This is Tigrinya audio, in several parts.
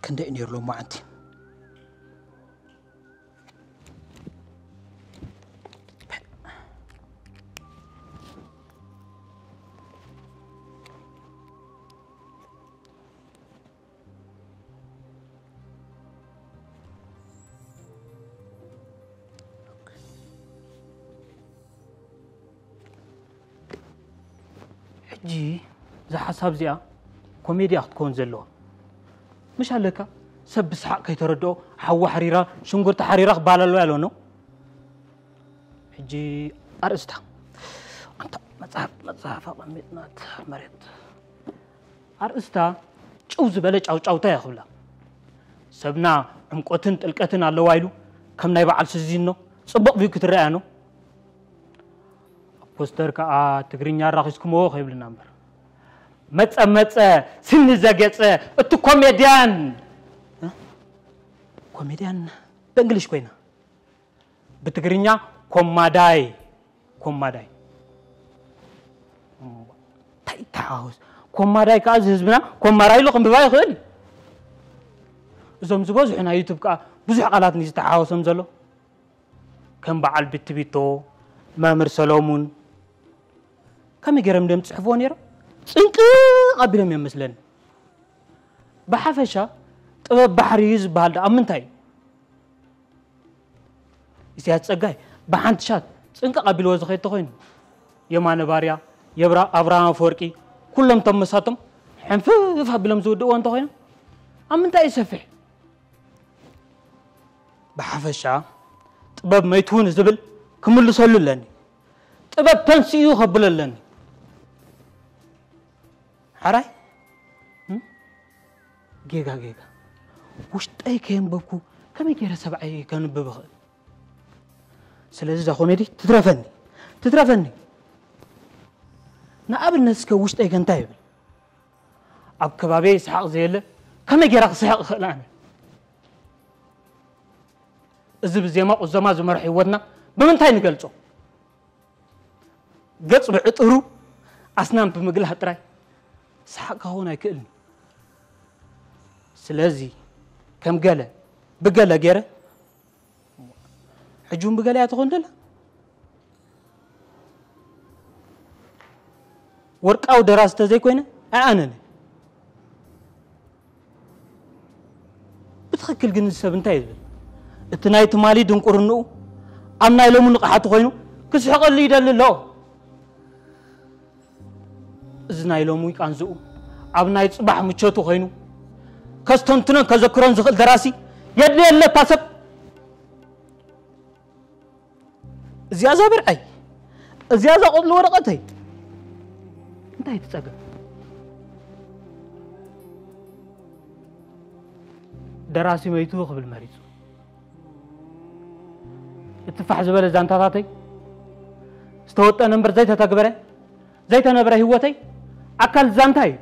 ክንደይ እዩ ነይሩ ሎማዓንቲ? ሕጂ እዛ ሓሳብ እዚኣ ኮሜድያ ክትከውን ዘለዋ። ምሽ ኣለካ ሰብ ብስሓቕ ከይተረድኦ ሓዊ ሓሪራ ሽንጉርቲ ሓሪራ ክባል ኣለዋ ያለ ነው። ሕጂ ኣርእስታ ኣንታ መጽሓፍ መጽሓፍ ኣቐሚጥናት መሬት ኣርእስታ ጭው ዝበለ ጫውጫውታ እያ ክብላ። ሰብና ዕምቆትን ጥልቀትን ኣለዋ ኢሉ ከም ናይ በዓል ስዚኖ ጽቡቕ ቪው ክትረኣያ ነው። ኣብ ፖስተር ከኣ ትግርኛ ኣራኺስኩምዎ ከይብልና እምበር። መጸ መጸ ስኒ ዘገጸ እቲ ኮሜድያን እ? ኮሜድያን በእንግሊሽ ኮይና ብትግርኛ ኮማዳይ ኮማዳይ እንታይ ይተሓወስ ኮማዳይ ከዓ እዚ ህዝብና ኮማራ ኢሉ ክንብባ ይኽእል እዩ። እዞም ዝበዝሑ ናይ ዩቱብ ከዓ ብዙሕ ቃላት ንዩ ዝተሓወሶም ዘሎ ከም በዓል ብትቢቶ መምህር ሰሎሙን ከመይ ገይሮም ድም ጽሕፍዎ ነይሮም ጽንቅቕ ኣቢሎም እዮም መስለኒ። ብሓፈሻ ጥበብ ባሕሪ እዩ ዝበሃል ደኣ ኣብ ምንታይ እዩ? ኢሳያስ ጸጋይ ብሓንቲ ሻት ጽንቅቕ ኣቢልዎ ዝኸይድ ተኾይኑ የማነ ባርያ የብራ ኣብርሃም ኣፈወርቂ ኩሎም ቶም መሳቶም ሕንፍፍ ኣቢሎም ዝውድእዎ እንተኾይኑ ኣብ ምንታይ እዩ ሰፊሕ? ብሓፈሻ ጥበብ መይትውን ዝብል ክምልሰሉ ኣለኒ። ጥበብ ተንስኡ ከብሎ ኣለኒ። ሓራይ ጌጋ ጌጋ ውሽጠይ ከየንበብኩ ከመይ ገይረ ሰብዓይ ከንብብ እኽእል? ስለዚ እዛ ኮሜዲ ትትረፈኒ ትትረፈኒ። ንኣብነት እስከ ውሽጠይ ከ እንታይ ይብል? ኣብ ከባቢየ ይስሓቕ ዘየለ ከመይ ገይረ ክስሕቕ እኽእል ኣነ? እዚ ብዜማ ቁዘማ ዝመርሕ ህይወትና ብምንታይ ንገልጾ? ገጽ ብዕጥሩ ኣስናን ብምግላህ ጥራይ ሰሓቕ ክኸውን ኣይክእልን። ስለዚ ከም ገለ ብገለ ገይረ ሕጂ እውን ብገለ እያ ትኾን ደላ ወርቃዊ ደራሲ ተዘይኮይነ ኣይኣነነ። ብትኽክል ግን እዚ ሰብ እንታይ እዩ ዝብል? እቲ ናይ ትማሊ ድንቁርንኡ ኣብ ናይ ሎሚ ንቕሓቱ ኮይኑ ክስሕቐሉ ይደሊ ኣሎ። እዚ ናይ ሎሚ ቃንዝኡ ኣብ ናይ ጽባሕ ምቸቱ ኮይኑ ከስተንትኖን ከዘክሮን ዝኽእል ደራሲ የድልየለታ ሰብ። እዚኣ እዛ ብርዐይ እዚኣ እዛ ቆጽሊ ወረቐተይ እንታይ ትጸገም? ደራሲ መይቱ ክብል መሪጹ። እቲ ፋሕ ዝበለ ዛንታታተይ ዝተወጠነ እምበር ዘይተተግበረ ዘይተነብረ ህይወተይ ኣካል ዛንታ እዩ።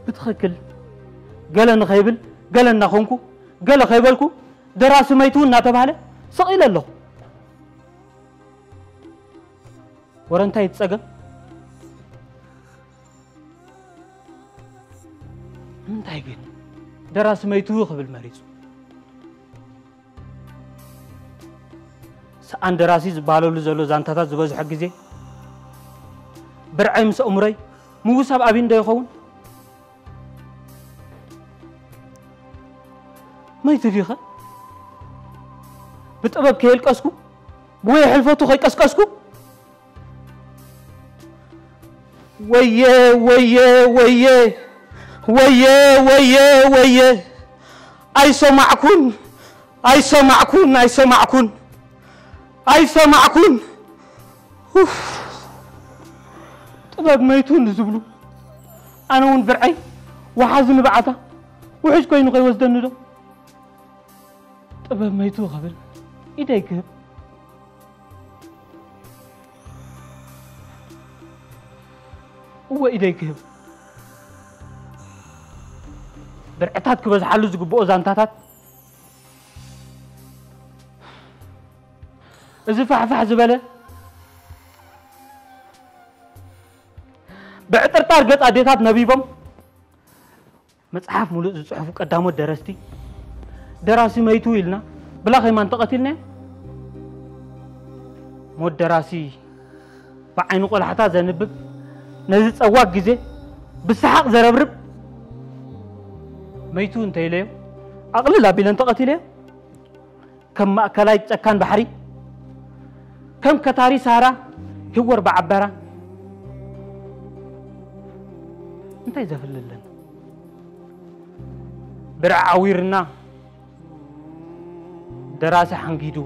ብትኽክል ገለ ንኸይብል ገለ እናኾንኩ ገለ ከይበልኩ ደራሲ መይቱ እናተባህለ ስቕ ኢለ ኣለኹ። ወረ እንታይ እቲ ጸገም? እንታይ ግን ደራሲ መይቱ ክብል መሪጹ? ሰኣን ደራሲ ዝበሃለሉ ዘሎ ዛንታታት ዝበዝሖ ግዜ ብርዐይ ምስ ኣእምሮይ ምውሳብ ኣብይ እንዶ ይኸውን? መይቱ ድዩኸ? ብጥበብ ከየልቀስኩ ብወየ ሕልፈቱ ከይቀስቀስኩ ወየ ወየ ወየ ወየ ወየ ወየ ኣይሰማዕኩን ኣይሰማዕኩን ኣይሰማዕኩን ኣይሰማዕኩን። ኡፍ፣ ጥበብ መይቱ ንዝብሉ ኣነ እውን ብርዐይ ወሓዚ ንብዓታ ውሕጅ ኮይኑ ከይወስደኒ ዶ? ጥበብ መይቱ ክብል ኢደይ ክህብ እወ ኢደይ ክህብ። ብርዕታት ክበዝሓሉ ዝግብኦ ዛንታታት እዚ ፋሕፋሕ ዝበለ ብዕጥርጣር ገጽ ኣዴታት ነቢቦም መጽሓፍ ሙሉእ ዝጽሕፉ ቀዳሞት ደረስቲ፣ ደራሲ መይቱ ኢልና ብላኸይማ እንተቐቲልናዮ፣ ሞት ደራሲ ብዓይኒ ቆላሕታ ዘንብብ፣ ነዚ ጸዋግ ግዜ ብሰሓቕ ዘረብርብ፣ መይቱ እንተኢለዮ፣ ኣቕልል ኣቢለ እንተቐቲለዮ፣ ከም ማእከላይ ጨካን ባሕሪ፣ ከም ከታሪ ሳራ ህወር ብዓበራ፣ እንታይ ዘፍልለና? ብርዕ ዓዊርና፣ ደራሲ ሓንጊዱ፣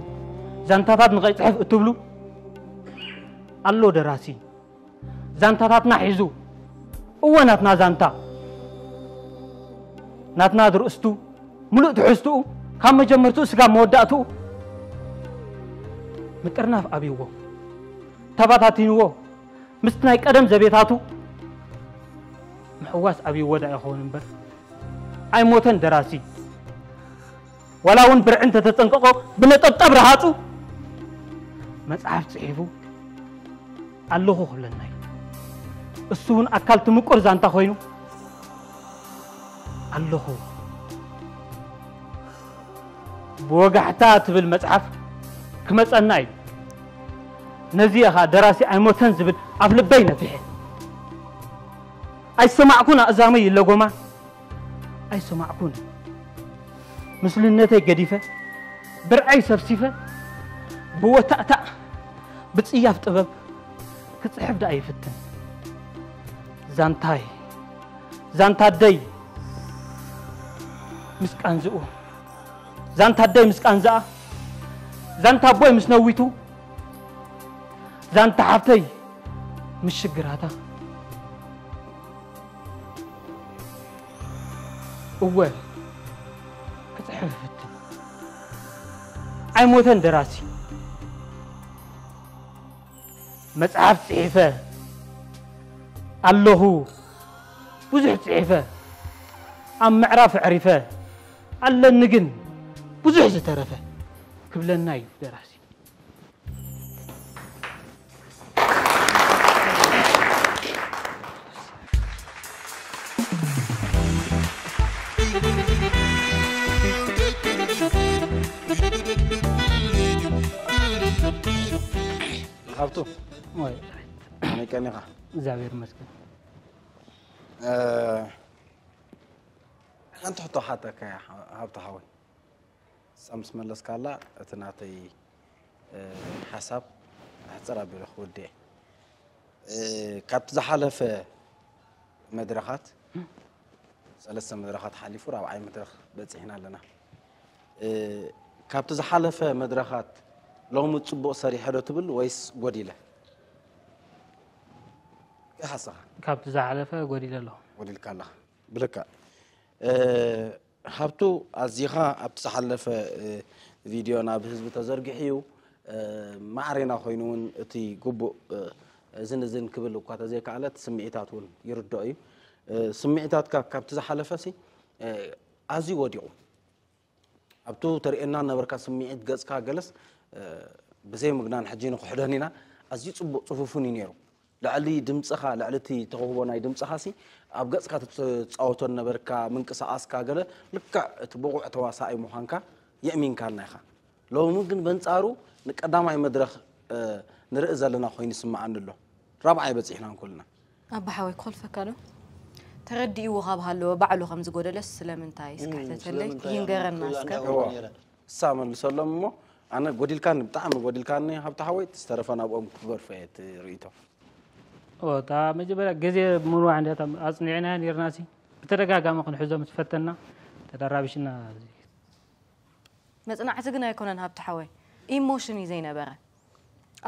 ዛንታታት ንኸይጽሕፍ እትብሉ፣ ኣሎ ደራሲ ዛንታታትና ሒዙ፣ እወ ናትና ዛንታ፣ ናትና ዝርእስቱ፣ ምሉእ ትሕዝትኡ፣ ካብ መጀመርትኡ ስጋብ መወዳእትኡ፣ ምጥርናፍ ኣብይዎ፣ ተባታቲንዎ፣ ምስቲ ናይ ቀደም ዘቤታቱ፣ ምሕዋስ ኣብይዎ ዳ ይኸውን እምበር፣ ኣይሞተን ደራሲ። ዋላ እውን ብርዒ እንተተጸንቀቖ ብነጠብጣብ ረሃጹ መጽሓፍ ጽሒፉ ኣለኹ ክብለና እዩ። እሱ እውን ኣካል ትምቁር ዛንታ ኮይኑ ኣለኹ ብወጋሕታ ትብል መጽሓፍ ክመጸና እዩ። ነዚ እኻ ደራሲ ኣይሞተን ዝብል ኣብ ልበይ ነፊሐ። ኣይሰማዕኩን ኣእዛመይ ይለጎማ። ኣይሰማዕኩን። ምስልነተይ ገዲፈ፣ ብርዐይ ሰብሲፈ፣ ብወታእታእ፣ ብጽያፍ ጥበብ ክጽሕፍ ደኣ ይፍትን። ዛንታይ፣ ዛንታ ኣደይ ምስ ቃንዝኡ፣ ዛንታ ኣደይ ምስ ቃንዝኣ፣ ዛንታ ኣቦይ ምስ ነዊቱ፣ ዛንታ ሓብተይ ምስ ሽግራታ፣ እወ፣ ክጽሕፍ እፍትን። ኣይሞተን ደራሲ። መጽሓፍ ጽሒፈ ኣለኹ፣ ብዙሕ ጽሒፈ፣ ኣብ ምዕራፍ ኣዕሪፈ፣ ኣለኒ ግን ብዙሕ ዝተረፈ ክብለና እዩ ደራሲ። ሃብቱ ወይ ከመይ ቀኒኻ? እግዚኣብሔር ይመስገን። ሓንቲ ሕቶ ሓተካ እያ። ሃብቱ ሓወይ፣ ንሳ ምስ መለስካላ እቲ ናተይ ሓሳብ ኣሕፅር ኣቢለ ክወድእ እየ። ካብቲ ዝሓለፈ መድረኻት፣ ሰለስተ መድረኻት ሓሊፉ ራብዓይ መድረኽ በፂሕና ኣለና። ካብቲ ዝሓለፈ መድረኻት ሎሚ ፅቡቕ ሰሪሐ ዶ ትብል ወይስ ጎዲለ? ይሓሰኻ? ካብቲ ዝሓለፈ ጎዲለ ኣለኹ። ጎዲልካ ኣለኻ። ብልክዕ። ሃብቱ፣ ኣዚኻ ኣብቲ ዝሓለፈ ቪድዮ ናብ ህዝቢ ተዘርጊሑ እዩ። ማዕሬና ኮይኑ እውን እቲ ግቡእ እዝን እዝን ክብል እኳ ተዘይከኣለ፣ እቲ ስምዒታት እውን ይርድኦ እዩ። ስምዒታትካ ካብቲ ዝሓለፈ ሲ ኣዝዩ ወዲቑ ኣብቱ ተርእየና ነበርካ ስምዒት ገጽካ ገለስ ብዘይ ምግናን ሕጂ ንክሕደን ኢና። ኣዝዩ ጽቡቕ ጽፉፍን እዩ ነይሩ። ልዕሊ ድምጽኻ፣ ልዕሊ እቲ ተውህቦ ናይ ድምጽኻ ሲ ኣብ ገጽካ ትጻወቶ ነበርካ ምንቅስቓስካ ገለ ልክዕ እቲ ብቑዕ ተዋሳኣይ ምዃንካ የእሚንካና ኢኻ። ሎሚ ግን በንጻሩ ንቀዳማይ መድረኽ ንርኢ ዘለና ኮይኑ ይስምዓኒ ኣሎ። ራብዓይ በጺሕና እንኮልና። ኣባ ሓወይ ክኾልፈካ ዶ? ተረዲእዎ ካብ ሃለወ ባዕሉ ከም ዝጎደለስ ስለምንታይ እስኪ ሕተተለይ ይንገረና እስከ። እሳ መልሰሎም እሞ ኣነ ጎዲልካኒ ብጣዕሚ ጎዲልካኒ ሃብቲ ሓወይ ዝተረፈ ናብኦም ክገርፎ እየ እቲ ርእይቶ። እታ መጀመርያ ግዜ ምንዋሕ እንዲያ ኣፅኒዕና ነርና ሲ ብተደጋጋሚ ክንሕዞ ምስ ፈተና ተደራቢሽና። መፅናዕቲ ግን ኣይኮነን ሃብቲ ሓወይ ኢሞሽን እዩ ዘይነበረ።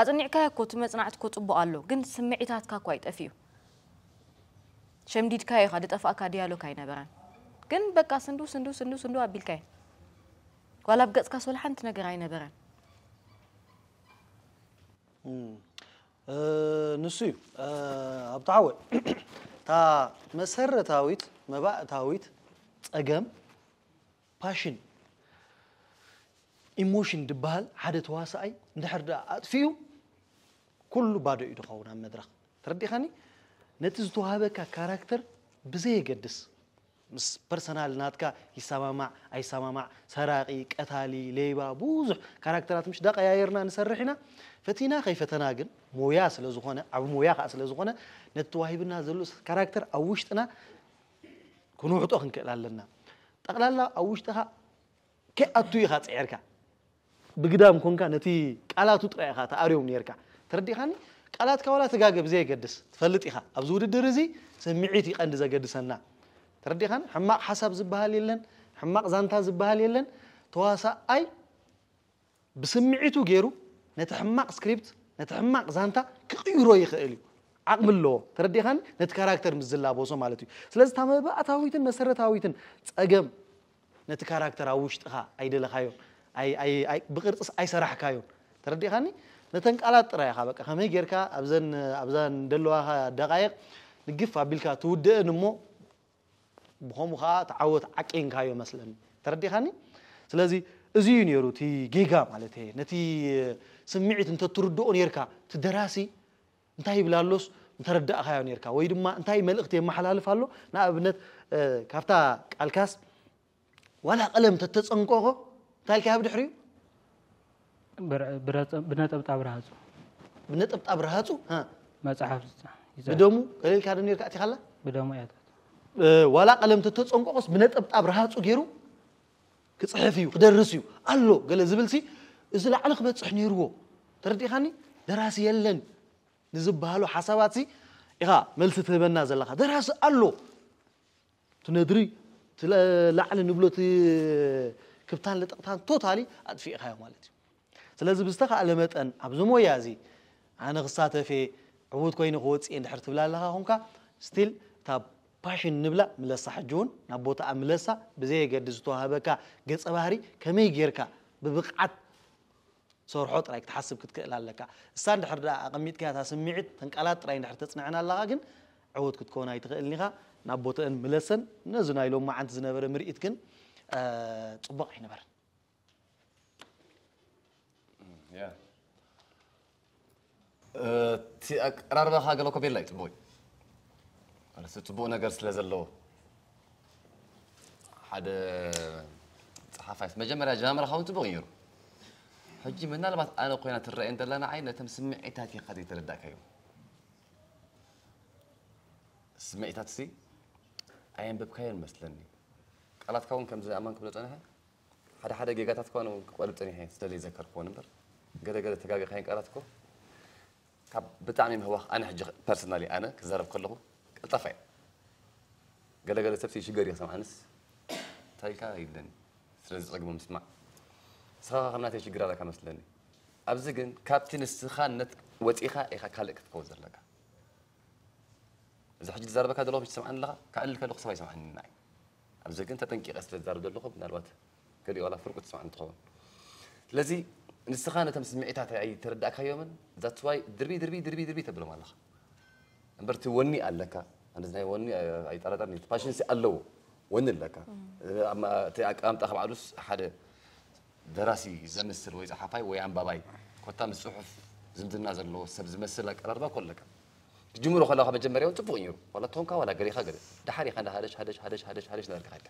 ኣጽኒዕካዮ እኮ እቲ መጽናዕቲ እኮ ጽቡቕ ኣሎ ግን ስምዒታትካ እኮ ኣይጠፍኡ። ሸምዲድካዮ ኢኻ ድጠፍኣካ ድያሎግ ኣይነበረን። ግን በቃ ስንዱ ስንዱ ስንዱ ስንዱ ኣቢልካዮ። ዋላ ኣብ ገጽካስ ወላ ሓንቲ ነገር ኣይነበረን። ንሱ እዩ ኣብቲ ዓወ እታ መሰረታዊት መባእታዊት ጸገም ፓሽን ኢሞሽን ድበሃል ሓደ ተዋሳኣይ እንድሕር ደኣ ኣጥፊኡ ኩሉ ባዶ እዩ ድኸውን ኣብ መድረኽ ተረዲእኻኒ ነቲ ዝተዋህበካ ካራክተር ብዘየገድስ፣ ምስ ፐርሰናል ናትካ ይሰማማዕ ኣይሰማማዕ፣ ሰራቒ፣ ቀታሊ፣ ሌባ፣ ብዙሕ ካራክተራት ምሽ ዳቀያየርና ንሰርሕ ኢና። ፈቲና ከይፈተና ግን፣ ሞያ ስለ ዝኾነ፣ ዓቢ ሞያ ከኣ ስለ ዝኾነ፣ ነቲ ተዋሂብና ዘሎ ካራክተር ኣብ ውሽጥና ክንውሕጦ ክንክእል ኣለና። ጠቕላላ ኣብ ውሽጥኻ ከይኣቱ ኢኻ ጽዒርካ። ብግዳም ኮንካ ነቲ ቃላቱ ጥራይ ኢኻ ተኣርዮም ነርካ። ተረዲኻኒ? ቃላትካ ዋላ ተጋገ ብዘየገድስ ትፈልጥ ኢኻ። ኣብዚ ውድድር እዚ ስምዒት እዩ ቀንዲ ዘገድሰና። ተረዲኻኒ? ሕማቕ ሓሳብ ዝበሃል የለን፣ ሕማቕ ዛንታ ዝበሃል የለን። ተዋሳኣይ ብስምዒቱ ገይሩ ነቲ ሕማቕ ስክሪፕት፣ ነቲ ሕማቕ ዛንታ ክቕይሮ ይኽእል እዩ። ዓቕሚ ኣለዎ። ተረዲኻኒ? ነቲ ካራክተር ምስ ዝላበሶ ማለት እዩ። ስለዚ እታ መባእታዊትን መሰረታዊትን ጸገም ነቲ ካራክተር ኣብ ውሽጥኻ ኣይደለኻዮን፣ ኣይ-፣ ኣይ-፣ ኣይ-፣ ብቕርጽስ ኣይሰራሕካዮን። ተረዲኻኒ? ነተን ቃላት ጥራይ ኢኻ በቃ ከመይ ጌርካ ኣብዘን፣ ኣብዘን ደለዋኻ ደቓይቕ ንግፍ ኣቢልካ ትውድእን እሞ ብኸምኡ ኸዓ እቲ ዓወት ዓቂንካዮ መስለኒ። ተረዲኻኒ? ስለዚ እዚ እዩ ነይሩ እቲ ጌጋ ማለት እየ። ነቲ ስምዒት እንተትርድኦ ነርካ፣ እቲ ደራሲ እንታይ ይብል ኣሎስ እንተረዳእካዮ ነርካ፣ ወይ ድማ እንታይ መልእኽቲ የመሓላልፍ ኣሎ። ንኣብነት፣ እ፣ ካብታ ቃልካስ ዋላ ቀለም ተተጸንቀቖ እንታይ ኢልካ ብድሕሪኡ? ብረ-፣ ብረጸ-፣ ብነጠብጣብ ረሃጹ። ብነጠብጣብ ረሃጹ? ሃ። መጽሓፍ ዝጸ-፣ ይጸ-፣ ብደሙ ገለ ኢልካ ዶ ነርካ ኣቲኻላ? ብደሙ እያ። እ፣ ዋላ ቀለም ተተጸንቀቖስ ብነጠብጣብ ረሃጹ ገይሩ ክጽሕፍ እዩ፣ ክደርስ እዩ። ኣሎ ገለ ዝብልሲ፣ እዚ ላዕሊ ክበጽሕ ነይርዎ። ተረዲኻኒ? ደራሲ የለን ንዝበሃሉ ሓሳባትሲ ኢኻ መልሲ ትህበና ዘለኻ። ደራሲ ኣሎ። እቲ ነድሪ፣ እቲ ለ-፣ ላዕሊ ንብሎ፣ እቲ ክብታን ለጠቕታን ቶታሊ ኣጥፊእኻዮ ማለት እዩ። ስለዚ ብዝተኻእለ መጠን ኣብዚ ሞያ እዚ ኣነ ክሳተፍ እየ፣ ዕዉት ኮይነ ክወጽእ እየ እንድሕር ትብል ኣለኻ ኾንካ፣ ስቲል እታ ፓሽን ንብላ ምለሳ፣ ሕጂ እውን ናብ ቦታኣ ምለሳ፣ ብዘየገድስ ዝተዋህበካ ገጸ ባህሪ ከመይ ጌርካ ብብቕዓት ሰርሖ ጥራይ ክትሓስብ ክትክእል ኣለካ። እሳ እንድሕር ደኣ ኣቐሚጥካያ እታ ስምዒት፣ ተን ቃላት ጥራይ እንድሕር ተጽንዐን ኣለኻ ግን ዕዉት ክትከውን ኣይትኽእልን ኢኻ። ናብ ቦትአን ምለሰን። ነዚ ናይ ሎማዓንቲ ዝነበረ ምርኢት ግን፣ እ፣ ጽቡቕ ኣይነበረን። ያ። እቲ ኣቀራርባኻ ገለ እኮ ቤላ እዩ ጽቡቕ እዩ። ማለት ጽቡቕ ነገር ስለ ዘለዎ ሓደ ጸሓፋይስ መጀመርያ ኣጀማምራኻ እውን ጽቡቕ እዩ ነይሩ። ሕጂ ምናልባት ኣነ ኮይና ትረኣየን ዘላ ንዓይ ነቶም ስምዒታት ኢኻ ዘይተረዳእካዮም። ስምዒታት ሲ ኣየንበብካዮን መስለኒ። ቃላትካ እውን ከምዚ ኣማን ክብሎ ጸኒሐ ሓደ ሓደ ጌጋታት እኳ ክቆልብ ጸኒሐ ስለ ዘይዘከርክዎን እምበር ገለ ገለ ተጋጊኻዮን ቃላት እኮ ካብ ብጣዕሚ ምህዋኽ ኣነ ሕጂ ፐርሰናሊ ኣነ ክዛረብ ከለኹ ቀልጣፋ እየ። ገለ ገለ ሰብ ሽገር ይሰምዓንስ እንታይ ኢልካ ይብለኒ ስለ ዝጸግሞ ምስማዕ። ንስኻ ከም ናተይ ሽግር ኣለካ መስለኒ። ኣብዚ ግን ካብቲ ንስኻነት ወጺኻ ኢኻ ካልእ ክትከውን ዘለካ። እዚ ሕጂ ዝዛረበካ ዘለኹ ትሰምዓኒ ኣለኻ? ከዕልል ከለኹ ሰብ ኣይሰምዓኒ ንዓይ። ኣብዚ ግን ተጠንቂቐ ስለ ዝዛረብ ዘለኹ ምናልባት ገሊኡ ዋላ ፍርቁ ትሰምዓኒ ትኸውን። ስለዚ ንስኻ ነቶም ስምዒታት ኣይተረዳእካዮምን that's why ድርቢ ድርቢ ድርቢ ድርቢ ተብሎም ኣለኻ። እምበር እቲ ወኒ ኣለካ። ኣነዚ ናይ ወኒ ኣይጠራጠርኒ። እቲ ፓሽን ሲ ኣለዎ። ወኒ ኣለካ። እቲ ኣቀማምጣ ባዕሉስ ሓደ ደራሲ ዘምስል ወይ ጸሓፋይ ወይ ኣንባባይ ኮታ ምስ ጽሑፍ ዝምድና ዘለዎ ሰብ ዝመስል ኣቀራርባ እኮ ኣለካ። ትጅምሮ ከለኻ መጀመርያ እውን ጽቡቕ እዩ ነይሩ። ዋላ ቶንካ ዋላ ገሊኻ ገለ። ደሓር ኢኻ እንዳ ሃደሽ ሃደሽ ሃደሽ ሃደሽ ሃደሽ እናበልካ ከድካ።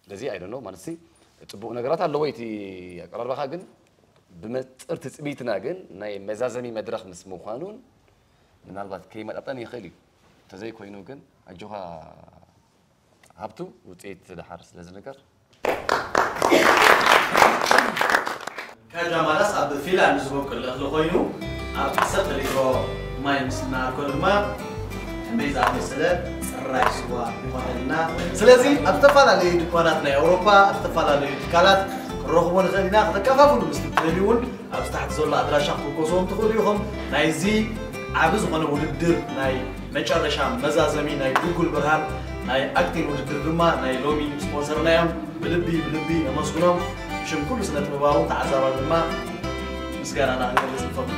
ስለዚ I don't know ማለት ሲ ጽቡቕ ነገራት ኣለዎ እቲ ኣቀራርባኻ ግን ብመንጽር ትጽቢትና ግን ናይ መዛዘሚ መድረኽ ምስ ምዃኑን ምናልባት ከይመጣጠን ይኽእል እዩ። እንተዘይኮይኑ ግን ኣጆኻ ሃብቱ ውፅኢት ደሓር ስለ ዝንገር። ካጃማላስ ኣብ ፊንላንድ ዝበቁል እኽሊ ኮይኑ ኣብ ዓሰርተ ሊትሮ ማይ ምስ እናኣልኮ ድማ ከመይ ዝኣመሰለ ፅራይ ስዋ ይኾነልና። ስለዚ ኣብ ዝተፈላለዩ ድኳናት ናይ ኣውሮፓ ኣብ ዝተፈላለዩ ትካላት ክንረኽቦ ንኽእል ኢና። ከተከፋፍሉ ምስ ትደልዩ እውን ኣብዚ ታሕቲ ዘሎ ኣድራሻ ክትውከስዎም ትኽእሉ ኢኹም። ናይዚ ዓቢ ዝኾነ ውድድር ናይ መጨረሻ መዛዘሚ ናይ ድጉል ብርሃን ናይ ኣክቲንግ ውድድር ድማ ናይ ሎሚ ስፖንሰርና እዮም። ብልቢ ብልቢ ነመስግኖም። ብሽም ኩሉ ስነ ጥበባውን ተዓዛባን ድማ ምስጋናና ክንገልጽ ንፈቱ።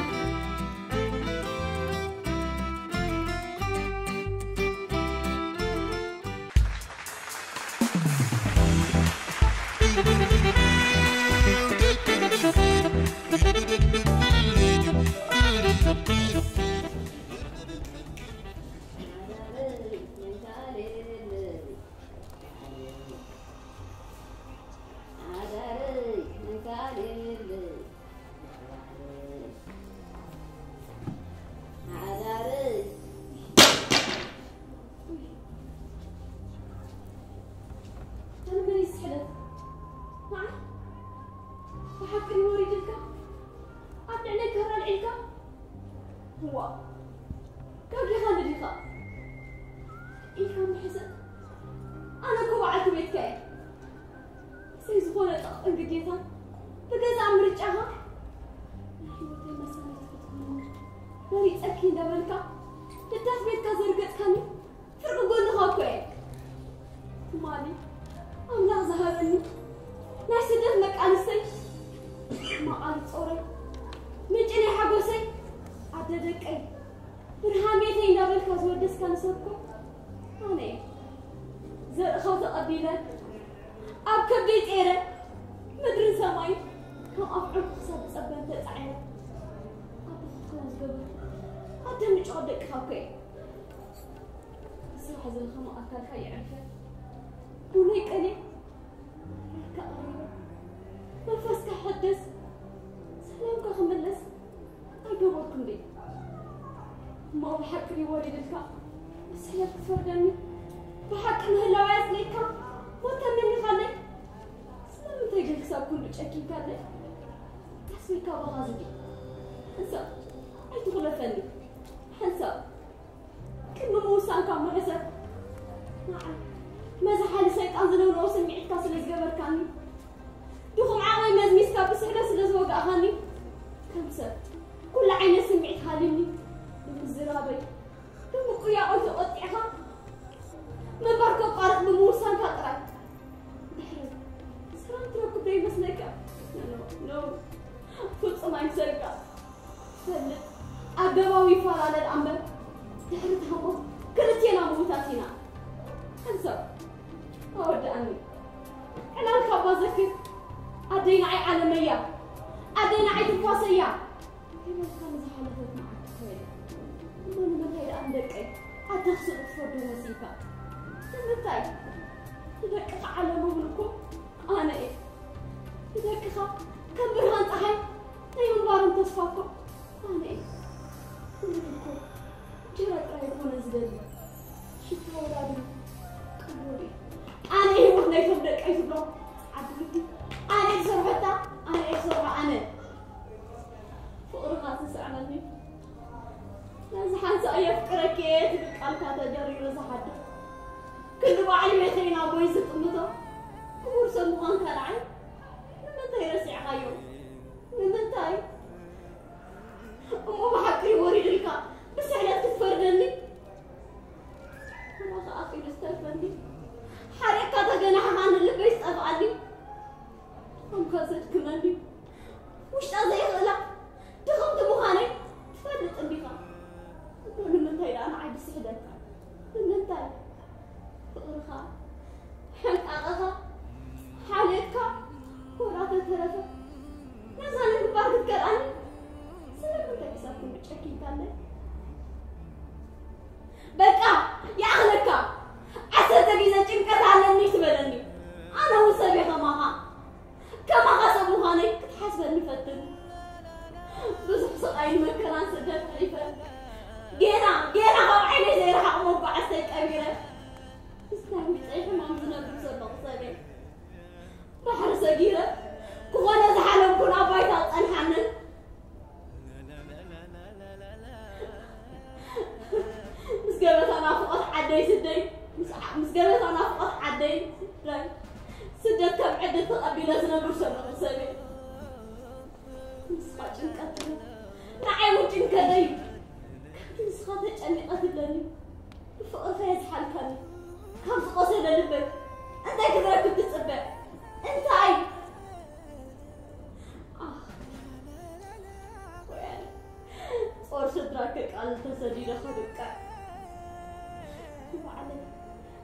ዋ፣ ጋጊኻ ንዲኻ ኢልካ ምሕሰብ። ኣነ እኮ በዓልቲ ቤትካ እየ። ብዘይ ዝኾነ ጸቕጥን ግዴታን ብገዛእ ምርጫኻ ናይ ህይወተይ መሳኒት ክትኮንኒ መሪጸኪ እንዳበልካ ህዳስ ቤትካ ዘርገጽካኒ ፍርቂ ጎንኻ እኮ እየ። ትማሊ ኣምላኽ ዝሃበኒ ናይ ስደት መቃልሰይ፣ ማቓል ጾረይ፣ ምንጪ ናይ ሓጎሰይ፣ ኣደ ደቀይ፣ ብርሃን ቤተይ እንዳበልካ ዝወደስካኒ ሰብ እኮ ኣነ እየ። ዘርእኻ ተቐቢለ፣ ኣብ ከብደይ ጤረ፣ ምድርን ሰማይን ከም ኣፍ ዕንቁ ክሳብ ዝጸበን ተጻዒረ፣ ኣቦ ክትከውን ዝገበርኩ ኣደ ምጭዋት ደቅኻ እኮ እየ። ስራሕ ዝለኸመ ኣካልካ ይዕርፈ። ቡነይ ቀንየ፣ ማይካ ቀሪበ፣ መንፈስካ ሕደስ፣ ሰላምካ ክምለስ ኣይገበርኩ እንዴ? እሞ ብሓቂ ድዩ ወሪድልካ ብስሕለት ክትፈርደኒ? ብሓቂ ምህላወይ ኣጽሊእካ ሞት ተመኒኻለይ? ስለምንታይ ግን ክሳብ ክንዱ ጨኪንካለይ? ኣስቢካ ባኻ ዝጊ። ሕንሳብ ኣይትኹለፈኒ። ሕንሳብ ቅድሚ ምውሳንካ ምሕሰብ። ንዓይ መዝሓሊ ሰይጣን ዝነብሮ ስምዒትካ ስለ ዝገበርካኒ፣ ድኹም ዓቕመይ መዝሚዝካ ብስሕለት ስለ ዝወጋእኻኒ፣ ከም ሰብ ኩሉ ዓይነት ስምዒት ሃልዩኒ ብምዝራበይ፣ ብምቁያቖይ ተቖጢዕካ ምንባር ከቋርጥ ብምውሳንካ ጥራይ ድሕሪ ሰላም ትረክብ ዶ ይመስለካ? ኖ፣ ኖ፣ ኖ። ፍጹም ኣይምሰልካ። ትፈልጥ፣ ኣገባቡ ይፈላለ ደኣ እምበር፣ ድሕሪ ታሞ ክልቴና ምዉታት ኢና። ሕንሳብ፣ ኣወድኣኒ። ዕላልካ እባ ዘክር። ኣደይ ንዓይ ዓለመይ እያ። ኣደይ ንዓይ ትንፋሰይ እያ። ከይበልካ ንዝሓለፈት መዓልቲ ትኸይድ። እሞ ንምንታይ ደኣ ንደቀይ ኣደ ክስኡ ትፈርዶ መሲልካ? ንምንታይ? ንደቅኻ ዓለሞምን እኮ ኣነ እየ። ንደቅኻ ከም ብርሃን ጸሓይ ናይ ምንባሮም ተስፋ እኮ ኣነ እየ። ትውልዲ እኮ እንጀራ ጥራይ ኣይኮነን ዝደሊ፣ ሽታ ወላዲ ቅቡል እዩ። ኣነ እየ ህይወት ናይቶም ደቀይ ዝብሎ ጻዓዱ ግዲ ኣነ እየ ዝሰርሖ፣ ኣነ እየ ዝሰርሖ፣ ኣነ። ፍቕርኻ ዝስዕመኒ ነዚ ሓንሳእ የፍቅረኪ እየ ትብል ቃልካ ተደሪሩ ዝሓድር ክንዲ በዓል ቤተይ ናቦይ ዝጥምቶ ክቡር ሰብ ምዃንካ ንዓይ ንምንታይ ረሲዕኻዮ? ንምንታይ? እሞ ብሓቂ እዩ ወሪድልካ ብስሕለት ክትፈርደኒ? ኣነ ኸኣ ኣኺሉ ዝተርፈኒ ሓሪቕካ ተገናሕኻኒ ልበይ ዝጠፍኣኒ። ኣምካ ዘድክመኒ ውሽጣ ዘይኽእላ ድኽምቲ ምዃነይ ትፈልጥ እንዲኻ። እሞ ንምንታይ ደኣ ንዓይ ብስሕለትካ? ንምንታይ? ፍቕርኻ፣ ሕንቃቐኻ፣ ሓልዮትካ፣ ወላ ተተረፈ ነዛ ንምግባር ክትከልኣኒ ስለምንታይ ክሳብ ክንዱ ጨኪንካለይ? በቃ ይኣኽለካ። ዓሰርተ ግዜ ጭንቀት ኣለኒ ትበለኒ። ኣነ እውን ሰብ እየ ከማኻ። ከማኻ ሰብ ምዃነይ ክትሓስበኒ ፈትን። ብዙሕ ስቓይን መከራን ስደት ኣሕሊፈ። ጌና፣ ጌና ካብ ዓይነይ ዘይረሓቕ መጓዕዝተይ ቀቢረ። ምስ ናይ ውሽጠይ ሕማም ዝነብር ዘለኹ ሰብ እየ። ባሕሪ ሰጊረ ክኾነ ዝሓለምኩን ኣብ ባይታ ዝጸንሓንን። ምስ ገበታ ናፍቖት ዓደይ ስደይ፣ ምስ ዓ-፣ ምስ ገበታ ናፍቖት ዓደይ ስደይ፣ ስደት ከም ዕድል ተቐቢለ ዝነብር ዘለኹ ሰብ እየ። ንስኻ ጭንቀት ትብል፣ ንዓይ እውን ጭንቀተይ እዩ። ከምቲ ንስኻ ተጨኒቐ ትብለኒ፣ ብፍቕርኻ የዝሓልካኒ። ካብ ዝቖሰለ ልበይ እንታይ ክትረክብ ትጽበ? እንታይ? ኣኽ፣ ወይ ኣነ። ጾር ስድራ ከቃልል ተሰዲደ ከብቅዕ። ንባዕለይ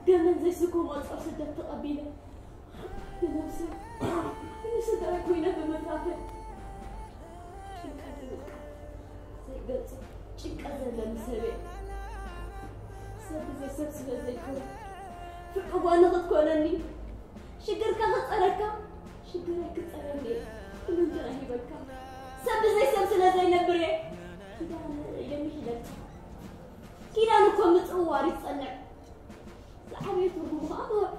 ገመን ዘይስከሞ ጾር ስደት ተቐቢለ። ንነብሰይ ንስድራይ ኮይነ ብምትራፈይ ጭንቀት ይብቃ። ዘይገልጾ ጭንቀት ዘለኒ ሰብ እየ። ሰብ ብዘይ ሰብ ስለ ዘይኮነ ፍርቂ ጎኒ ክትኮነኒ፣ ሽግርካ ክጸረካ፣ ሽግረይ ክጸረኒ እየ። ኩሉ እንጀራ ሂበካ። ሰብ ብዘይ ሰብ ስለ ዘይነብር እየ። ኪዳን ኢለ ምሒለካ። ኪዳን እኮ ምጽውዋር እዩ ዝጸንዕ። ዝዓበየ ትርጉም ከኣ ምሃብ።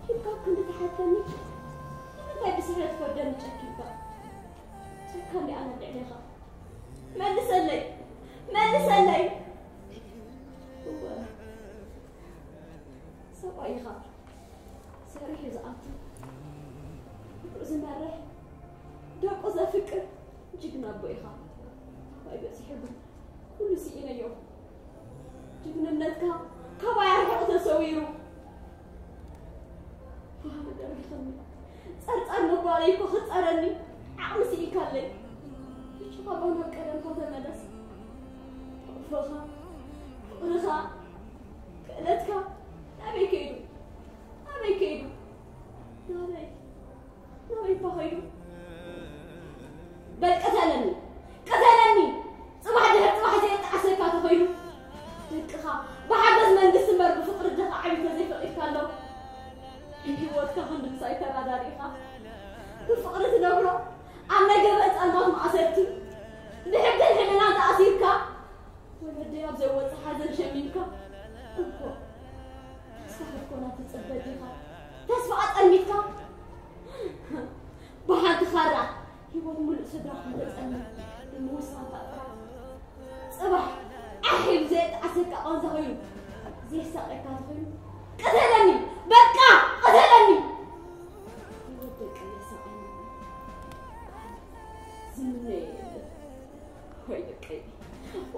ሂብካ ክንዲ ትሓተኒ፣ ንምንታይ ብስሕለት ትፈርደኒ ጨኪንካ? ጨካን ዲኣ ኣነ ኣብ ልዕሌኻ? መልሰለይ። ጸርጸር ምባለይ እኮ ክጸረኒ ዓቕሚ ስኢንካለይ። ብቻኻ ናብ ቀደምካ ተመለስ። ሕቑፍኻ፣ ፍቕርኻ፣ ክእለትካ ናበይ ከይዱ? ናበይ ከይዱ? ናበይ? ናበይ እባ ኸይዱ? በል ቅተለኒ፣ ቅተለኒ! ጽባሕ ድሕሪ ጽባሕ ዘየጣዕሰካ ተኾይኑ፣ ደቅኻ ብሓገዝ መንግስቲ እምበር ብፍቕሪ ኣደኻ ዓብዩ ተዘይፈቒድካሎም፣ ንህይወትካ ክንዲ ምሳይ ተራዳዲእካ ብፍቕሪ ትነብሮ፣ ኣብ ናይ ገበን ጸልማት ማእሰርቲ ብሕግን ሕልናን ተኣሲርካ፣ ወለደይ ኣብ ዘይወጽእ ሓዘን ሸሚምካ እኮ ተስፋ ክትኮና ትጽበ ዲኻ? ተስፋ ኣጸልሚትካ ብሓንቲ ካራ ህይወት ምሉእ ስድራኻ ተጸልም ብምውሳንካ ጥራሕ ጽባሕ ዓሕ ኢሉ ዘየጣዕሰካ ቃንዛ ኮይኑ ዘየሳቕየካ ተኾይኑ ቅተለኒ! በቃ! ቅተለኒ! ህይወት ደቂ የሳቕየኒ። ዝምነ የለን። ወይ ደቀይ፣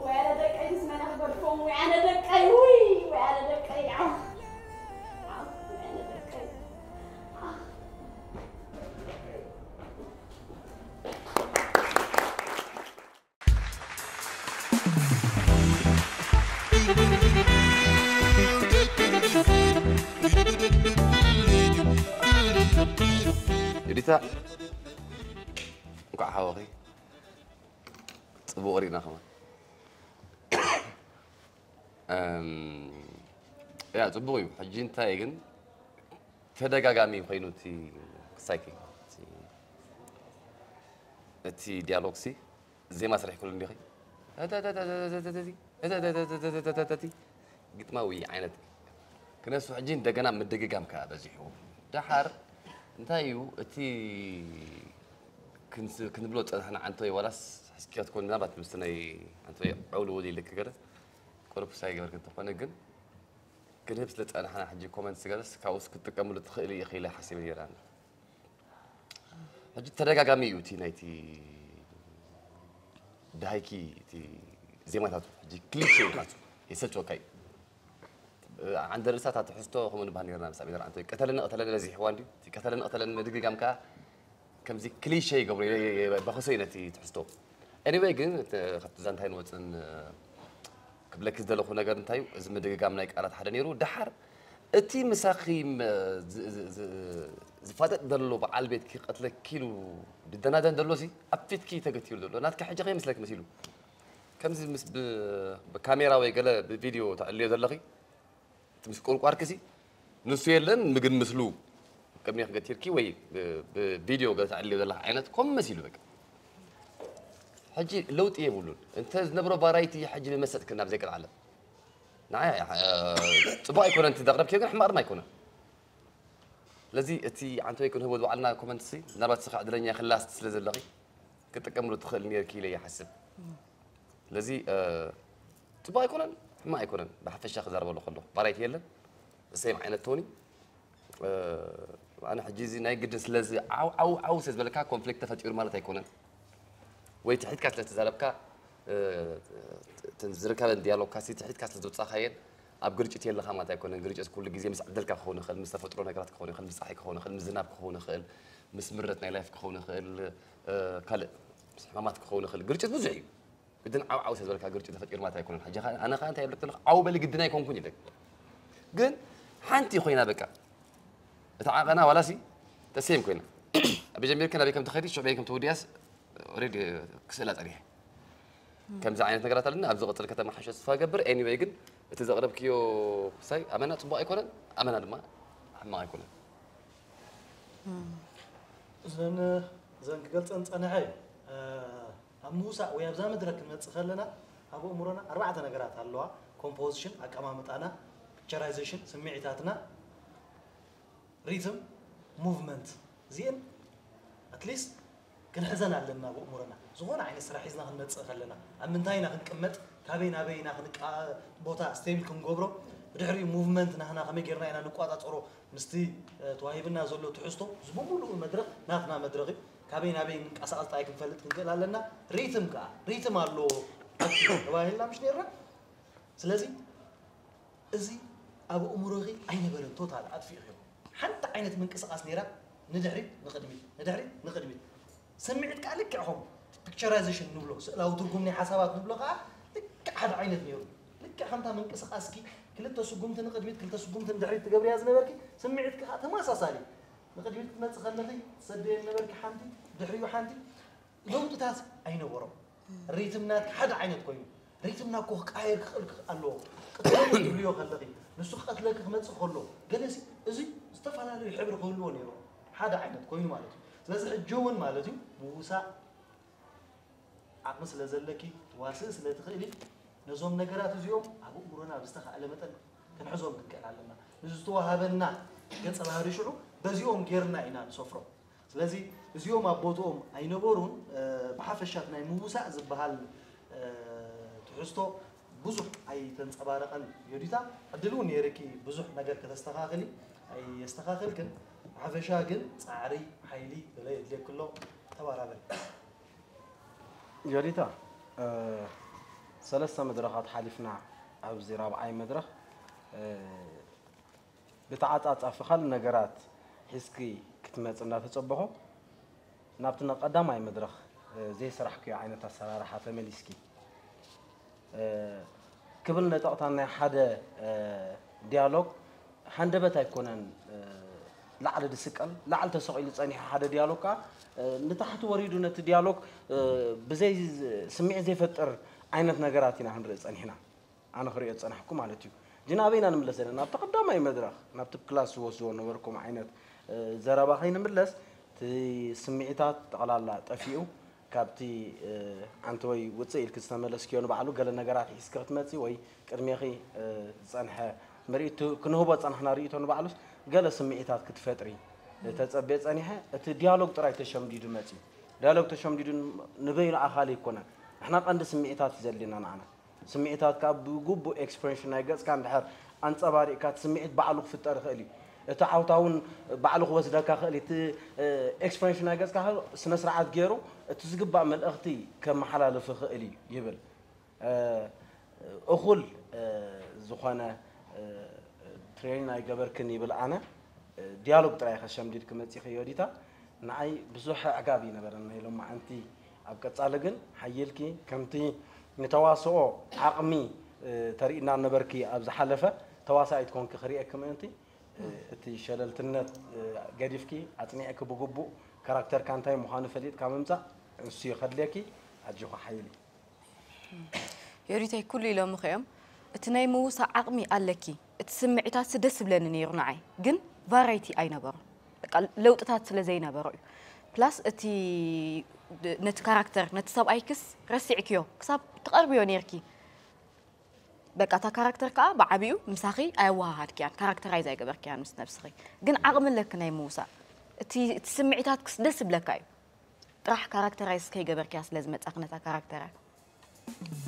ወይ ኣነ ደቀይ፣ ምስ መን ክገድፎም? ወይ ኣነ ደቀይ፣ ውይ፣ ወይ ኣነ ደቀይ፣ ዓኽ፣ ዓኽ፣ ወይ ኣነ ደቀይ፣ ዓኽ። ዮዲታ፣ እንኳዕ ሓወኺ። ጽቡቕ ርኢና ከማን። እም፣ ያ፣ ጽቡቕ እዩ። ሕጂ እንታይ ግን ተደጋጋሚ ኮይኑ እቲ ክሳይኪ፣ እቲ፣ እቲ ዲያሎግሲ ዜማ ስራሕ ይክሉ እንዲኺ። ግጥማዊ ዓይነት ክነሱ ሕጂ እንደገና ምድግጋም ከኣ በዚሑ። ደሓር እንታይ እዩ እቲ ክንስ-፣ ክንብሎ ዝጸናሕና ዓንቶ እዩ ዋላስ ሕስኪ ክትኮን ምናልባት ምስቲ ናይ ዓንቶ እዩ ዕውልውል ኢልክ ገለ ቁሩብ ሳይ ገበርክ እንተኾነ ግን ክንህብ ስለ ዝጸናሕና ሕጂ ኮመንት ስገለስ ካብኡስ ክትጥቀምሉ ትኽእል ኢኺ ኢለ ሓሲበ ነይረ ኣነ። ሕጂ ተደጋጋሚ እዩ እቲ ናይቲ ደሃይኪ እቲ ዜማታቱ ሕጂ ክሊሸ እዩ ናቱ የሰልችወካ እዩ። ዓንደ ርእሳ እታ ትሕዝቶ ከምኡ ንባህ ነርና ምስ ኣሚር ዓንቶ ቀተለኒ ቀተለኒ በዚሕዋ እንድዩ እቲ ቀተለኒ ቀተለኒ ምድግጋም ከኣ ከምዚ ክሊሸ ይገብሮ በኸሶ እዩ ነቲ ትሕዝቶ። ኤኒወይ ግን ካብቲ ዛንታይ ንወፅን ክብለኪ ዝደለኹ ነገር እንታይ እዩ እዚ ምድግጋም ናይ ቃላት ሓደ ነይሩ ደሓር እቲ ምሳኺ ዝፋጠጥ ዘሎ በዓል ቤት ክቐትለኪ ኢሉ ድደናደን ዘሎ ሲ ኣብ ፊትኪ ተገቲሩ ዘሎ ናትኪ ሕጂ ከይመስለኪ መሲሉ ከምዚ ምስ ብካሜራ ወይ ገለ ብቪድዮ ተዕልዮ ዘለኺ እቲ ምስ ቆርቋርኪ ሲ ንሱ የለን ምግን ምስሉ ቅድሜ ክገቲርኪ ወይ ብቪድዮ ገለ ተዕልዮ ዘለኺ ዓይነት ኮም መሲሉ በቃ ሕጂ ለውጢ የብሉን እንተ ዝነብሮ ባራይቲ ሕጂ ብመሰጥክን ናብ ዘይቀልዓለም ንዓይ ጽቡቕ ኣይኮነን እቲ ዘቕረብክዮ ግን ሕማቕ ድማ ኣይኮነን ስለዚ እቲ ዓንተወይ ክንህቦ ዝበዓልና ኮመንት ሲ ምናልባት ስኻ ዕድለኛ ክላስት ስለ ዘለኺ ክጥቀምሉ ትኽእል ነርኪ ኢለ ይሓስብ ስለዚ ጽቡቕ ኣይኮነን ሕማቕ ኣይኮነን ብሓፈሻ ክዛረበሉ ከሎ ባራይቲ የለን ሰም ዓይነት ቶኒ ኣነ ሕጂ እዚ ናይ ግድን ስለዚ ዓው ዓው ዓው ስለ ዝበለካ ኮንፍሊክት ተፈጢሩ ማለት ኣይኮነን ወይ ትሕትካ ስለ ዝተዛረብካ ዝርከበን ዲያሎግካ ሲ ትሕትካ ስለ ዝውፃኻየን ኣብ ግርጭት የለኻ ማለት ኣይኮነን ግርጭት ኩሉ ግዜ ምስ ዕድልካ ክኸውን ይኽእል ምስ ተፈጥሮ ነገራት ክኸውን ይኽእል ምስ ፀሓይ ክኸውን ይኽእል ምስ ዝናብ ክኸውን ይኽእል ምስ ምረት ናይ ላይፍ ክኸውን ይኽእል ካልእ ምስ ሕማማት ክኸውን ይኽእል ግርጭት ብዙሕ እዩ ግድን ዓው ዓው ስለ ዝበልካ ግርጭት ተፈጢሩ ማለት ኣይኮነን ሕጂ ኣነ ከዓ እንታይ ይብለክ ዘለኹ ዓው በሊ ግድን ኣይኮንኩን ይብለክ ግን ሓንቲ ኮይና በቃ እታ ዓቐና ዋላሲ ተሰም ኮይና ኣበይ ጀሚርክ ናበይ ከም ትኸዲ ሽዑ በይ ከም ትውድያስ ኦሬዲ ክስእላ ፀኒሐ ከምዚ ዓይነት ነገራት ኣለና ኣብ ዝቕፅል ከተመሓሾ ተስፋ ገብር ኤኒወይ ግን እቲ ዘቕረብክዮ ክሳይ ኣመና ፅቡቕ ኣይኮነን ኣመና ድማ ሕማቕ ኣይኮነን እዘን እዘን ክገልፀን ፀንሐ እዩ ኣብ ምውሳእ ወይ ኣብዛ መድረክ ክንመፅእ ከለና ኣብ ኣእምሮና ኣርባዕተ ነገራት ኣለዋ ኮምፖዚሽን ኣቀማምጣና ፒክቸራይዜሽን ስምዒታትና ሪትም ሙቭመንት እዚአን ኣትሊስት ክንሕዘን ኣለና ኣብ ኣእምሮና ዝኾነ ዓይነት ስራሕ ሒዝና ክንመፅእ ከለና ኣብ ምንታይ ኢና ክንቅመጥ ካበይ ናበይ ኢና ክንቃ ቦታ ስቴብል ክንገብሮ ብድሕሪኡ ሙቭመንት ናህና ከመይ ጌርና ኢና ንቋፃፀሮ ምስቲ ተዋሂብና ዘሎ ትሕዝቶ እዚ ብምሉኡ መድረኽ ናትና መድረኽ እዩ ካበይ ናበይ ንንቀሳቐስ ጥራይ ክንፈልጥ ክንክእል ኣለና ሪትም ከዓ ሪትም ኣለዎ ተባሂልና ምሽ ነርና ስለዚ እዚ ኣብ ኣእምሮኺ ኣይነበረን፣ ቶታል ኣጥፊእኽዮ። ሓንቲ ዓይነት ምንቅስቓስ ነይራ፣ ንድሕሪት ንቕድሚት፣ ንድሕሪት ንቕድሚት። ስምዒት ከዓ ልክዕ ከምኡ ፒክቸራይዜሽን ንብሎ፣ ስእላዊ ትርጉም ናይ ሓሳባት ንብሎ ከዓ ልክዕ ሓደ ዓይነት ነይሩ። ልክዕ ከምታ ምንቅስቓስኪ ክልተ ስጉምቲ ንቕድሚት፣ ክልተ ስጉምቲ ንድሕሪት ትገብርያ ዝነበርኪ፣ ስምዒትኪ ከዓ ተመሳሳሊ። ንቕድሚት ክትመጽእ ከለኺ ትሰደየ ነበርኪ ሓንቲ፣ ድሕሪኡ ሓንቲ፣ ለውጥታት ኣይነበሮም። ሪትም ናትኪ ሓደ ዓይነት ኮይኑ፣ ሪትምና እኮ ክቃየር ክኽእል ክኽ-፣ ኣለዎ። ቅድም ትብልዮ ከለኺ፣ ንሱ ክቐትለኪ ክመጽእ ከሎ፣ ገለሲ እዚ ዝተፈላለዩ ሕብሪ ክህልዎ ነይሩ። ሓደ ዓይነት ኮይኑ ማለት እዩ። ስለዚ ሕጂ እውን ማለት እዩ፣ ምውሳእ ዓቕሚ ስለ ዘለኪ፣ ትዋስእ ስለ ትኽእሊ፣ ነዞም ነገራት እዚኦም ኣብ ኣእምሮና ብዝተኻእለ መጠን ክንሕዞም ክንክእል ኣለና። ንዝተዋሃበና ገጸ ባህሪ ሽዑ በዚኦም ጌርና ኢና ንሰፍሮም። ስለዚ እዚኦም ኣብ ቦትኦም ኣይነበሩን። እ፣ ብሓፈሻ እቲ ናይ ምውሳእ ዝበሃል፣ እ፣ ትሕዝቶ ብዙሕ ኣይተንጸባረቐን። ዮዲታ፣ ዕድል እውን ነይርኪ ብዙሕ ነገር ከተስተኻኽሊ፣ ኣየስተኻኽልክን። ብሓፈሻ ግን ጻዕሪ፣ ሓይሊ ገለ የድልየኪ ኣሎ። ተባራበሪ። ዮዲታ፣ እ፣ ሰለስተ መድረኻት ሓሊፍና ኣብዚ ራብዓይ መድረኽ፣ እ፣ ብተዓጻጻፊ ካልእ ነገራት ሒዝኪ ክትመጺ እንዳተጸበኹ፣ ናብቲ ናይ ቀዳማይ መድረኽ፣ እ፣ ዘይሰራሕክዮ ዓይነት ኣሰራርሓ ተመሊስኪ፣ እ፣ ክብል ነጠቕታ ናይ ሓደ፣ እ፣ ዲያሎግ ሃንደበት ኣይኮነን፣ እ፣ ላዕሊ ዝስቀል፣ ላዕሊ ተሰቒሉ ጸኒሑ ሓደ ዲያሎግ ከኣ፣ እ፣ ንታሕቲ ወሪዱ ነቲ ዲያሎግ፣ እ፣ ብዘይ ዝ-፣ ስምዒት ዘይፈጥር ዓይነት ነገራት ኢና ክንርኢ ጸኒሕና። ኣነ ክርእዮ ዝጸናሕኩ ማለት እዩ። ሕጂ ናበይ ኢና ንምለስ ዘለና? ናብቲ ቀዳማይ መድረኽ፣ ናብቲ ክላስ ዝወስድዎ ነበርኩም ዓይነት፣ እ፣ ዘረባ ከይንምለስ፣ እቲ ስምዒታት ጠቕላላ ጠፊኡ፣ ካብቲ፣ እ፣ ኣንቲ ወይ ውጽእ ኢልኪ ዝተመለስክዮ ንባዕሉ ገለ ነገራት ሒዝኪ ክትመጺ ወይ ቅድሜኺ፣ እ፣ ዝጸንሐ ምርኢት ክንህቦ ዝጸናሕና ርእይቶ ንባዕሉስ ገለ ስምዒታት ክትፈጥሪ ተጸብየ ጸኒሐ። እቲ ዲያሎግ ጥራይ ተሸምዲዱ መጺኡ። ዲያሎግ ተሸምዲዱ ንበይኑ ኣኻሊ ኣይኮነን። ንሕና ቀንዲ ስምዒታት እዩ ዘድልየና ንዓና። ስምዒታት ካብ ብግቡእ ኤክስፕሬሽን ናይ ገጽካ እንድሕር ኣንጸባሪቕካ፣ እቲ ስምዒት ባዕሉ ክፍጠር ይኽእል እዩ። እቲ ዓውታ እውን ባዕሉ ክወስደካ ይኽእል እዩ። እቲ፣ እ፣ ኤክስፕሬሽን ናይ ገጽካ ስነ ስርዓት ገይሩ እቲ ዝግባእ መልእኽቲ ከመሓላልፍ ይኽእል እዩ ይብል። እ፣ እኹል፣ እ፣ ዝኾነ፣ እ፣ ትሬኒን ኣይገበርክን ይብል ኣነ። እ፣ ዲያሎግ ጥራይ ከሸምዲድ ክመጽእ ይኽእል ዮዲታ። ንዓይ ብዙሕ ኣዕጋቢ ይነበረን ናይ ሎማዓንቲ። ኣብ ቀጻሊ ግን ሓይልኪ ከምቲ ንተዋስኦ ዓቕሚ፣ እ፣ ተርእይና ነበርኪ ኣብ ዝሓለፈ፣ ተዋሳኢት ኮንኪ ክርእየኪ ምእንቲ፣ እ፣ እቲ ሸለልትነት፣ እ፣ ገዲፍኪ ኣጽኒዕኪ ብግቡእ ካራክተርካ እንታይ ምዃኑ ፈሊጥካ ምምጻእ፣ ንሱ እዩ ከድልየኪ። ኣጆኺ ሓይሊ። ዮዲተይ፣ ኩሉ ኢሎምኺ እዮም። እቲ ናይ ምውሳእ ዓቕሚ ኣለኪ፣ እቲ ስምዒታትሲ ደስ ዝብለኒ ነይሩ ንዓይ፣ ግን ቫራይቲ ኣይነበሮን። በቃ ለውጥታት ስለ ዘይነበሮ እዩ። ፕላስ እቲ ድ-፣ ነቲ ካራክተር፣ ነቲ ሰብኣይክስ ረሲዕክዮ፣ ክሳብ ትቐርብዮ ነይርኪ። በቃ እታ ካራክተር ከኣ ብዓቢኡ ምሳኺ ኣየወሃሃድክያን፣ ካራክተራይዝ ኣይገበርክያን ምስ ነብስኺ። ግን ዓቕሚ ኣለኪ ናይ ምውሳእ። እቲ፣ እቲ ስምዒታትክስ ደስ ዝብለካ እዩ። ጥራሕ ካራክተራይዝ ከይገበርክያ ስለ ዝመጻኺ ነታ ካራክተር እያ።